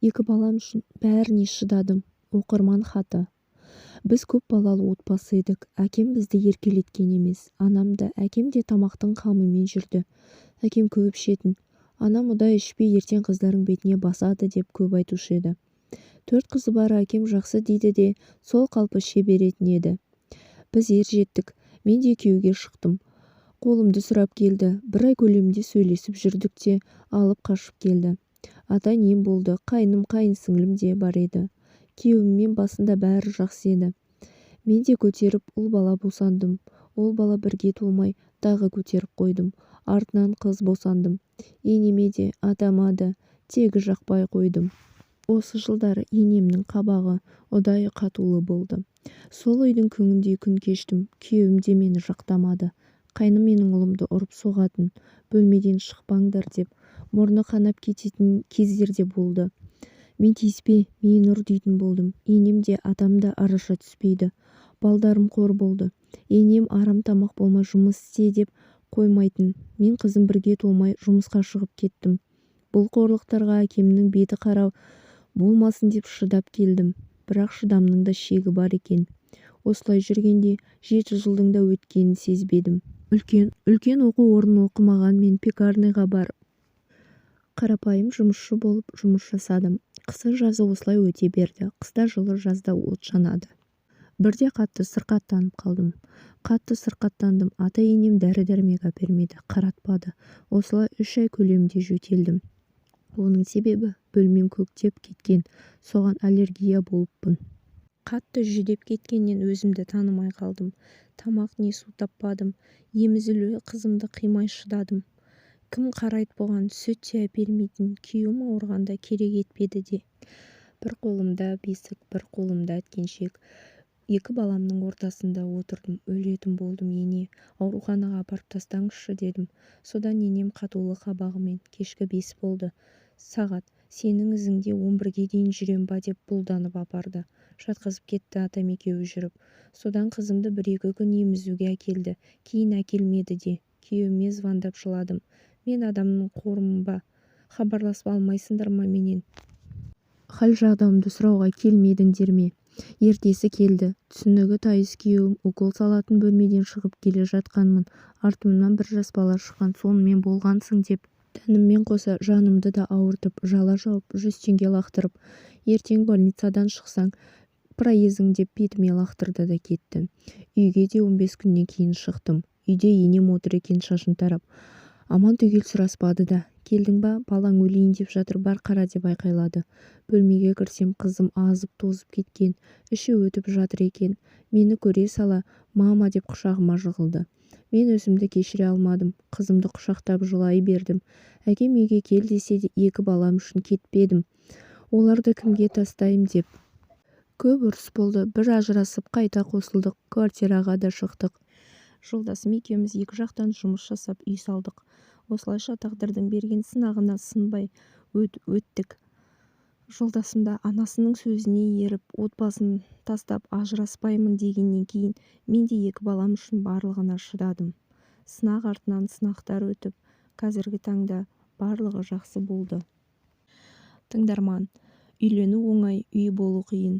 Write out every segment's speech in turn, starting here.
Екі балам үшін бәріне шыдадым. Оқырман хаты. Біз көп балалы отбасы едік. Әкем бізді еркелеткен емес. Анам да, әкем де тамақтың қамымен жүрді. Әкем көп ішетін. Анам ұдайы ішпе, ертең қыздарың бетіңе басады деп көп айтушы еді. Төрт қызы бар әкем жақсы дейді де, сол қалпы іше беретін еді. Біз ер жеттік. Мен де күйеуге шықтым. Қолымды сұрап келді. Бір ай көлемінде сөйлесіп жүрдік те, алып қашып келді. Ата-енем болды, қайным, қайынсіңлім де бар еді. Күйеуіммен басында бәрі жақсы еді. Мен де көтеріп, ұл бала босандым. Ол бала бірге толмай, тағы көтеріп қойдым. Артынан қыз босандым. Енеме де, атама да тегі жақпай қойдым. Осы жылдары енемнің қабағы ұдайы қатулы болды. Сол үйдің күңіндей күн кештім. Күйеуім де мені жақтамады. Қайным менің ұлымды ұрып соғатын. Бөлмеден шықпаңдар деп, мұрны қанап кететін кездер де болды. Мен тиіспе, мені ұр дейтін болдым. Енем де, атам да араша түспейді. Балдарым қор болды. Енем арам тамақ болмай жұмыс істе деп қоймайтын. Мен қызым бірге толмай жұмысқа шығып кеттім. Бұл қорлықтарға әкемнің беті қара болмасын деп шыдап келдім. Бірақ шыдамның да шегі бар екен. Осылай жүргенде 7 жылдың да өткенін сезбедім. Үлкен, үлкен оқу орнын оқымағанмен, пекарныйға барып, қарапайым жұмысшы болып жұмыс жасадым. Қысы-жазы осылай өте берді. Қыста жылы, жазда от жанады. Бірде қатты сырқаттанып қалдым. Қатты сырқаттандым. Ата-енем дәрі-дәрмек әпермеді, қаратпады. Осылай 3 ай көлемінде жөтелдім. Оның себебі бөлмем көктеп кеткен, соған аллергия болыппын. Қатты жүдеп кеткеннен өзімді танымай қалдым. Тамақ не су таппадым. Емізулі қызымды қимай шыдадым. Кім қарайды бұған, сүт те әпермейтін. Күйеуім ауырғанда керек етпеді де. Бір қолымда бесік, бір қолымда әткеншек. Екі баламның ортасында отырдым. Өлетін болдым, ене, ауруханаға апарып тастаңызшы дедім. Содан енем қатулы қабағымен, кешкі 5 болды сағат, сенің ізіңде 11-ге дейін жүрем ба деп бұлданып апарды. Жатқызып кетті атам екеуі жүріп. Содан қызымды бір-екі күн емізуге әкелді, кейін әкелмеді де. Күйеуіме звондап жыладым. Мен адамның қорымын ба? Хабарласып алмайсыңдар ма менен? Хал-жағдайымды сұрауға келмедіңдер ме? Ертесі келді. Түсінігі тайыз күйеуім укол салатын бөлмеден шығып келе жатқанмын. Артымнан бір жас бала шыққан, сонымен болғансың деп тәніммен қоса жанымды да ауыртып, жала жауып, 100 теңге лақтырып, ертең больницадан шықсаң проездың деп бетіме лақтырды да кетті. Үйге де 15 күннен кейін шықтым. Үйде енем отыр екен шашын тарап. Аман түгел сұраспады да. Келдің ба, балаң өлейін деп жатыр, бар қара деп айқайлады. Бөлмеге кірсем, қызым азып-тозып кеткен, іші өтіп жатыр екен. Мені көре сала мама деп құшағыма жығылды. Мен өзімді кешіре алмадым. Қызымды құшақтап жылай бердім. Әкем үйге кел десе де, екі балам үшін кетпедім. Оларды кімге тастайым деп. Көп ұрыс болды. Бір ажырасып, қайта қосылдық. Квартираға да шықтық. Жолдасым екеуміз екі жақтан жұмыс жасап үй салдық. Осылайша тағдырдың берген сынағына сынбай өттік. Жолдасым да анасының сөзіне еріп, отбасын тастап ажыраспаймын дегеннен кейін мен де екі балам үшін барлығына шыдадым. Сынақ артынан сынақтар өтіп, қазіргі таңда барлығы жақсы болды. Тыңдарман, үйлену оңай, үй болу қиын.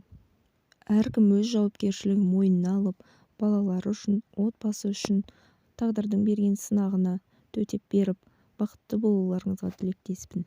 Әркім өз жауапкершілігін мойнына алып, балалары үшін, отбасы үшін тағдырдың берген сынағына төтеп беріп, бақытты болуларыңызға тілектеспін.